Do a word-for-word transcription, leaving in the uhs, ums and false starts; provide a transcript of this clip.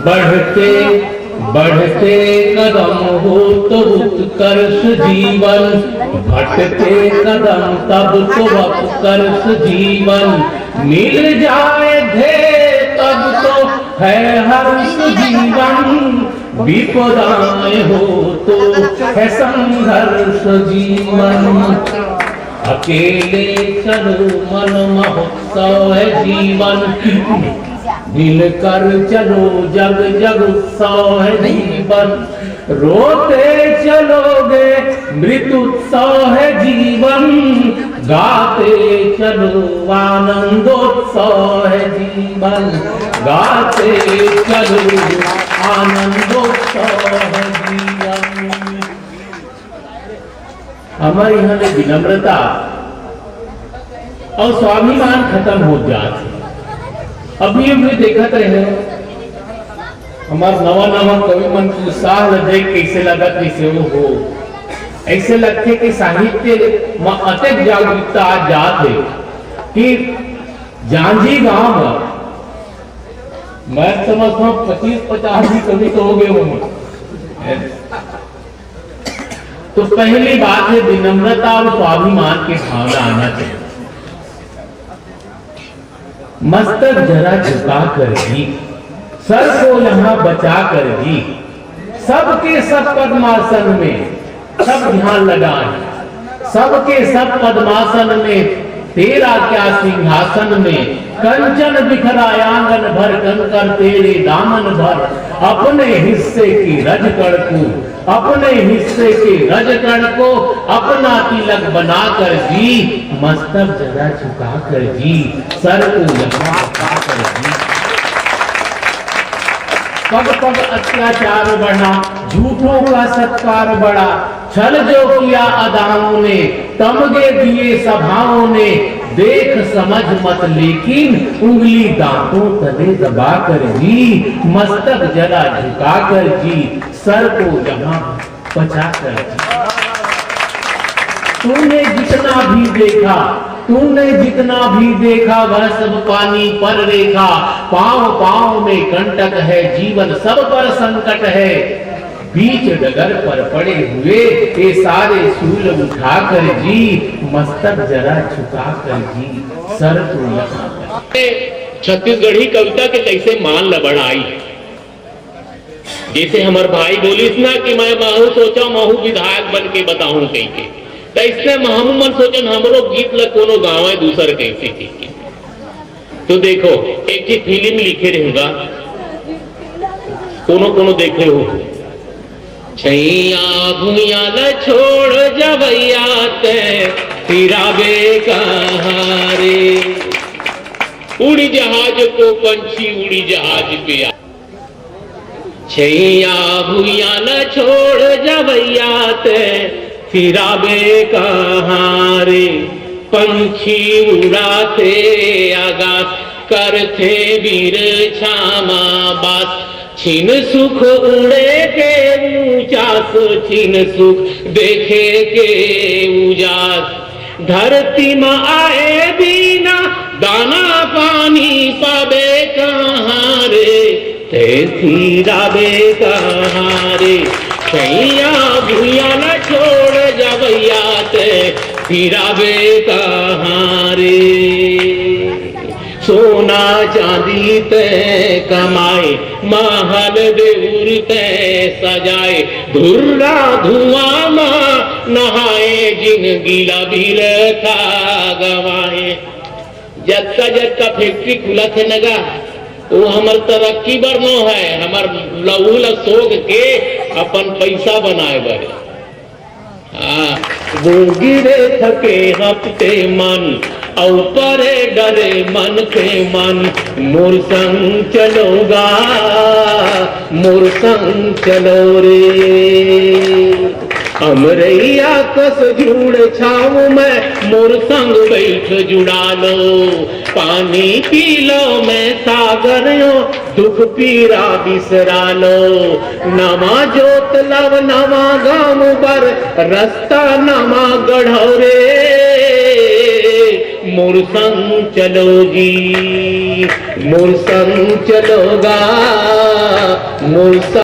बढ़ते बढ़ते कदम हो तो उत्कर्ष जीवन, घटते कदम तब तो अपकर्ष जीवन। मिल जाए ध्येय तब तो है हर्ष जीवन, विपदाएं हो तो है संघर्ष जीवन। अकेले चलो मन महोत्सव है जीवन, मिलकर चलो जग जग उत्सव है जीवन। रोते चलोगे मृत्युत्सव है जीवन, गाते चलो आनंदोत्सव है जीवन, गाते चलो आनंदोत्सव है जीवन। हमर यहाँ ले विनम्रता अउ स्वाभिमान खतम हो जात हे। अभी अभी देखत रहे, हमर नवा नवा कवि मन के उत्साह ल देख कइसे लगत, कइसे वो हो, अइसे लगथे कि साहित्य म अतेक जागरूकता आ जात हे कि जांजी गांव म मैं समझता हूँ पच्चीस पचास ही कवि तो हो गए होंगे। तो पहली बात है विनम्रता और स्वाभिमान की भावना आना चाहिए। मस्तक जरा झुका कर जी, सर को यहाँ बचा कर जी, सबके सब पद्मासन में सब ध्यान लगाएं, सबके सब पद्मासन में तेरा क्या सिंहासन में, कंचन बिखरा आंगन भर, कंकर तेरे दामन भर, अपने हिस्से की रजकण को, अपने हिस्से के रजकण को अपना तिलक बनाकर जी, मस्तक जरा झुकाकर जी, सर को यहाँ झुकाकर जी। पग पग अत्याचार बढ़ा, झूठों का सत्कार बढ़ा, छल जो किया अदाओं ने, तमगे दिए सभाओं ने, देख समझ मत लेकिन उंगली दांतों तले दबा कर जी, मस्तक जरा झुका कर जी, सर को यहाँ बचा कर जी। तूने जितना भी देखा, तूने जितना भी देखा, वह सब पानी पर रेखा। पाँव पाँव में कंटक है, जीवन सब पर संकट है। बीच डगर पर पड़े हुए ये सारे शूल उठा कर जी, मस्तक जरा झुका कर जी, सर को यहाँ कर। छत्तीसगढ़ी कविता के कैसे मान ल बढ़ाई। जैसे हमर भाई बोलिस ना कि मैं महू सोचा महू विधायक बन के बताऊं कहिके, त इसने महमू मन सोचन हमरो गीत ल कोनो गावे दूसर कैसे कहिके। तो देखो, एक ठे फिल्म लिखे रहूंगा, कोनो कोनो देखे हो। छैया भुइया ल छोड़ जवैया ते, फिराबे कहाँ रे। उड़ी जहाज को पंछी उड़ी जहाज पे आ। छैया भुइया ल छोड़ जवैया ते, फिराबे कहाँ रे। पंछी उड़ाथे आकाश, करथे बिरछा मा बास। छिन सुख उड़े के ऊंचास, छिन सुख देखे के उजास। धरती म आए बिना दाना पानी पाबे कहाँ रे, ते फिराबे कहाँ रे। छैया भुइया ल छोड़ जवैया ते फिराबे कहाँ रे। सोना चांदी ते कमाए, महल देउर ते सजाए, धुर्रा धुआं मा नहाए, जिनगी ला बिरथा गवाए। जतका जतका फैक्ट्री खुलत हे न गा, वो हमर तरक्की बर नो है, हमर लहू ला सोख के अपन पैसा बनाए बर। हाँ। वो गिरे थके हफ्ते मन, अउ परे डरे मन के मन, मोर संग चलो गा, मोर संग चलो रे। अमरैया कस झूड़ छाँव में, मोर संग बैठ जुड़ा लो, पानी पी लो मैं सागर यो, दुख पीरा बिसरा लो। नवा जोत लव नवा गाँव बर, रस्ता नवा गढ़व रे। मोर संग चलो जी, मोर संग चलो गा, Molsa